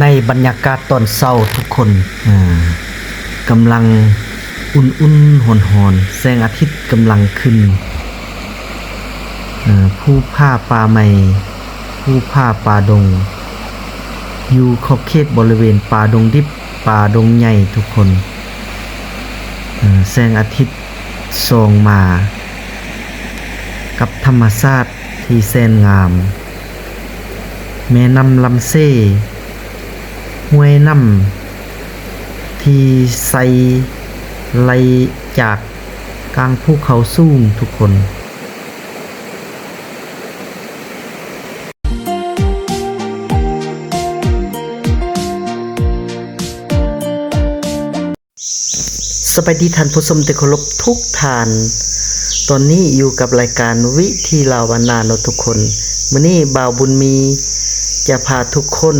ໃນບັນຍາກາດຕອນເຊົ້າທຸກຄົນ ເອີ ກຳລັງອຸ່ນໆຮ້ອນໆ ແສງອາທິດກຳລັງຂຶ້ນ ເອີ ພູຜາປ່າໄມ້ ພູຜາປ່າດົງ ຢູ່ຂອບເຂດບໍລິເວນປ່າດົງດິບ ປ່າດົງໃຫຍ່ທຸກຄົນ ເອີ ແສງອາທິດສ່ອງມາກັບທຳມະຊາດທີ່ແສນງາມ. ແມ່ນ້ຳລຳເຊ ຫ້ວຍນ້ຳທີ່ໃສໄຫຼຈາກກາງພູເຂົາສູງທຸກຄົນ. ສະບາຍດີທ່ານຜູ້ຊົມທີ່ເຄົາລົບທຸກທ່ານ, ຕອນນີ້ຢູ່ກັບລາຍການວິຖີລາວບ້ານນາເນາະທຸກຄົນ. ມື້ນີ້ບ່າວບຸນມີຈະພາທຸກຄົນ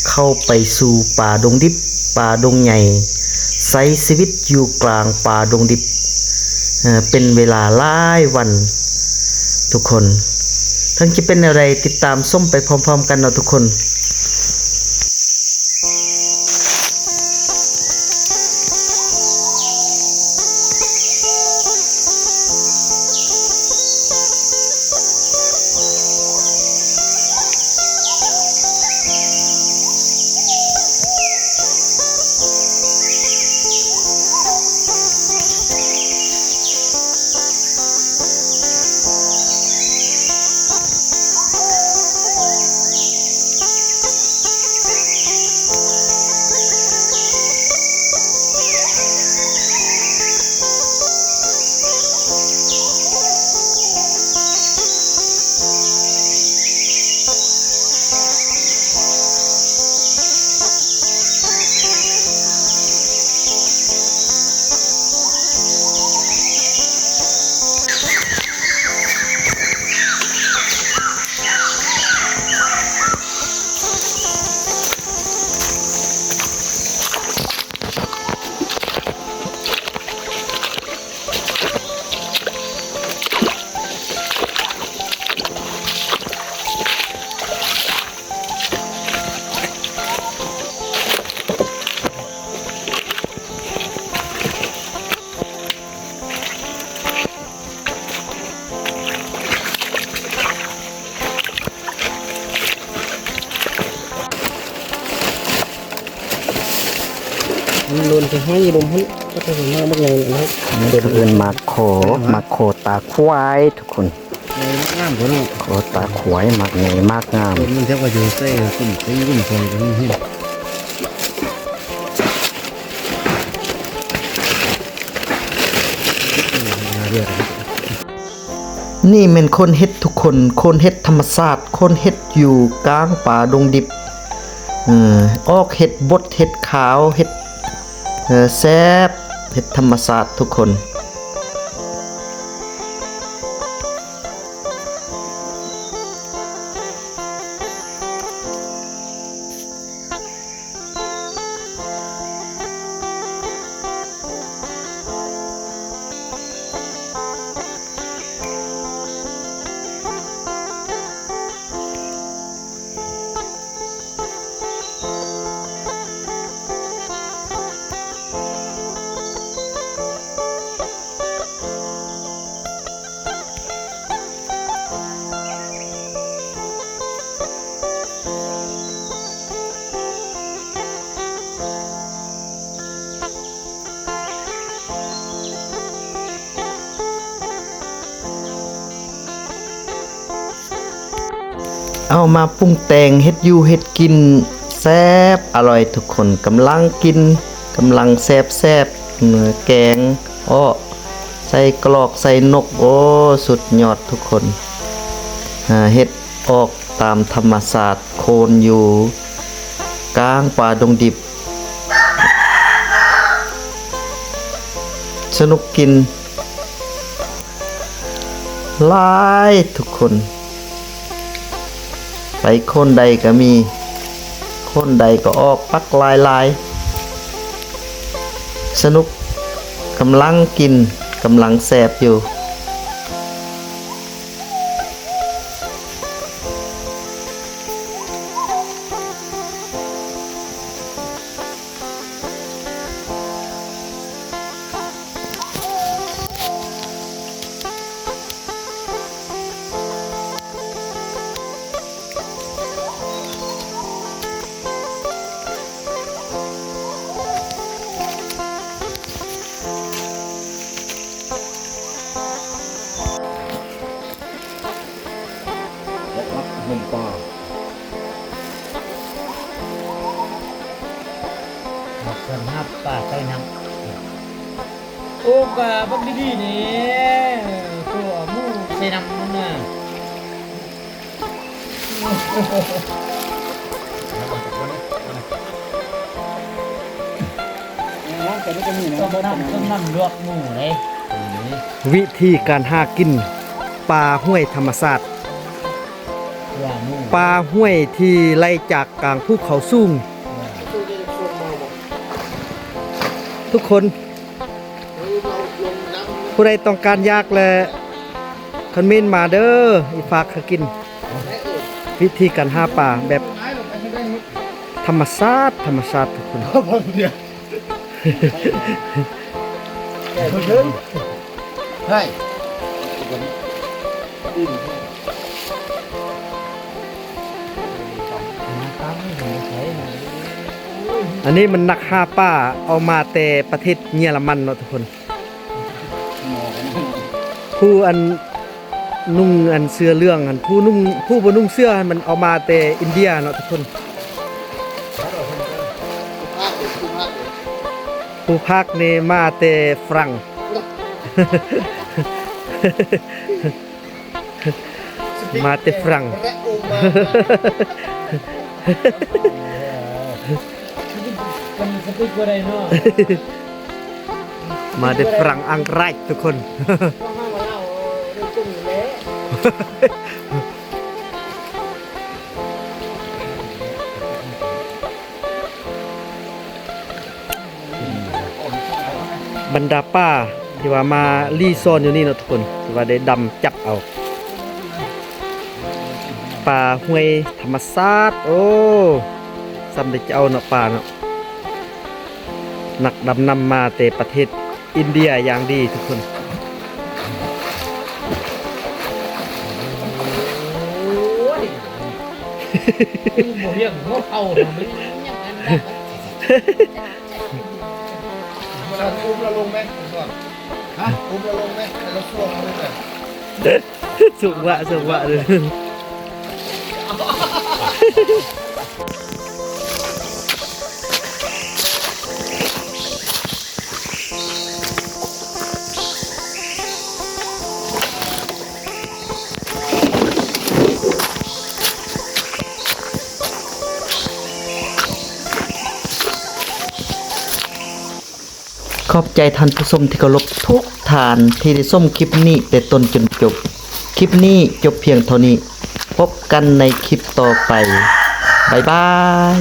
ເຂົ້າໄປສູ່ປ່າດົງດິບ, ປ່າດົງໃຫຍ່, ໃຊ້ຊີວິດຢູ່ກາງປ່າດົງດິບ ເປັນເວລາຫຼາຍວັນທຸກຄົນ. ເຖິງຈະເປັນແນວໃດ ຕິດຕາມຊົມໄປພ້ອມໆກັນເນາະທຸກຄົນ. ມັນຫຼົ່ນໃສ່ຫອຍລົມຫັ້ນ ກໍຈະເປັນໝາກບັກໃຫຍ່ເນາະ. ເອີ້ນໝາກຂໍ ໝາກຂໍຕາຄວາຍທຸກຄົນ. ງາມກວ່າເນາະ ຂໍຕາຄວາຍ ໝາກໃຫຍ່ໝາກງາມ. ຕົ້ນມັນແທບວ່າຢູ່ໃສ່ຕົ້ນໄຊຢູ່ລຸ່ມສວນກໍມີເຫັນ. ນີ້ແມ່ນຄົນເຮັດທຸກຄົນ, ຄົນເຮັດທຳມະຊາດ, ຄົນເຮັດຢູ່ກາງປ່າດົງດິບ. ເອີ ອອກເຫັດບົດ, ເຫັດຂາວ, ເຫັດ ເອີ ແຊບ, ເຫັດທຳມະຊາດທຸກຄົນ. ເອົາມາປຸງແຕ່ງເຮັດຢູ່ເຮັດກິນ ແຊບອະລ່ອຍທຸກຄົນ. ກຳລັງກິນ ກຳລັງແຊບໆ ແກງເອາະ ໃສ່ກະຫຼອກ ໃສ່ນົກ ໂອ້ ສຸດຍອດທຸກຄົນ. ເຮັດອອກຕາມທຳມະຊາດ ໂຄນຢູ່ກາງປ່າດົງດິບ. ສະໜຸກກິນຫຼາຍທຸກຄົນ. ໄປໂຄນໃດກໍມີ, ໂຄນໃດກໍອອກປັກຫຼາຍໆ. ສະໜຸກ, ກຳລັງກິນ, ກຳລັງແຊບຢູ່. ຫາປາໃຕ້ນ້ຳ. ໂອ້ ກະບັກດີໆນີ້ ໂຕເອົາໝູໃສ່ນ້ຳມັນນະ. ຕົ້ມນ້ຳ ຕົ້ມນ້ຳລວກໝູເດ້. ວິທີການຫາກິນປາຫ້ວຍທຳມະຊາດ, ປາຫ້ວຍທີ່ໄຫຼຈາກກາງພູເຂົາສູງ. ທຸກຄົນ ຜູ້ໃດຕ້ອງການຢາກແລະ ຄອມເມັນມາເດີ ອີ່ຝາກຫາກິນ. ວິທີການຫາປາແບບທຳມະຊາດ, ທຳມະຊາດທຸກຄົນ. ອັນນີ້ມັນນັກຫາປາ ເອົາມາແຕ່ປະເທດເຢຍລະມັນເນາະທຸກຄົນ. ຜູ້ອັນນຸ່ງອັນເສື້ອເຫຼືອງຫັ້ນ ຜູ້ນຸ່ງ ຜູ້ບໍ່ນຸ່ງເສື້ອຫັ້ນ ມັນເອົາມາແຕ່ອິນເດຍເນາະທຸກຄົນ. ຜູ້ພາກນີ້ມາແຕ່ຝຣັ່ງ ມາແຕ່ຝຣັ່ງ ມາແຕ່ຝຣັ່ງອັງກະລິດທຸກຄົນ. ບັນດາປາທີ່ວ່າມາລີ້ຊ່ອນຢູ່ນີ້ເນາະທຸກຄົນ ທີ່ວ່າໄດ້ດຳຈັບເອົາປາຫ້ວຍທຳມະຊາດ. ໂອ້ ຊ່ຳໄດ້ເຈົ້າເນາະ ປາເນາະ. ນັກດຳນ້ຳມາແຕ່ປະເທດອິນເດຍຢ່າງດີທຸກຄົນ. ໂອ້ຍ ບໍ່ຮຽກຫົວເຂົ່ານຳ ມັນຍັງອັນນັ້ນ. ອຸບລະລົງໄໝ? ອຸບລະລົງໄໝ? ແລ້ວຊ່ວງລົງໄປ. ສຸກວະ ສຸກວະເດີ. ຂອບໃຈທ່ານຜູ້ຊົມທີ່ເຄົາລົບທຸກທ່ານທີ່ໄດ້ຊົມຄລິບນີ້ແຕ່ຕົ້ນຈົນຈົບ. ຄລິບນີ້ຈົບພຽງເທົ່ານີ້. ພົບກັນໃນຄລິບຕໍ່ໄປ. ບາຍບາຍ.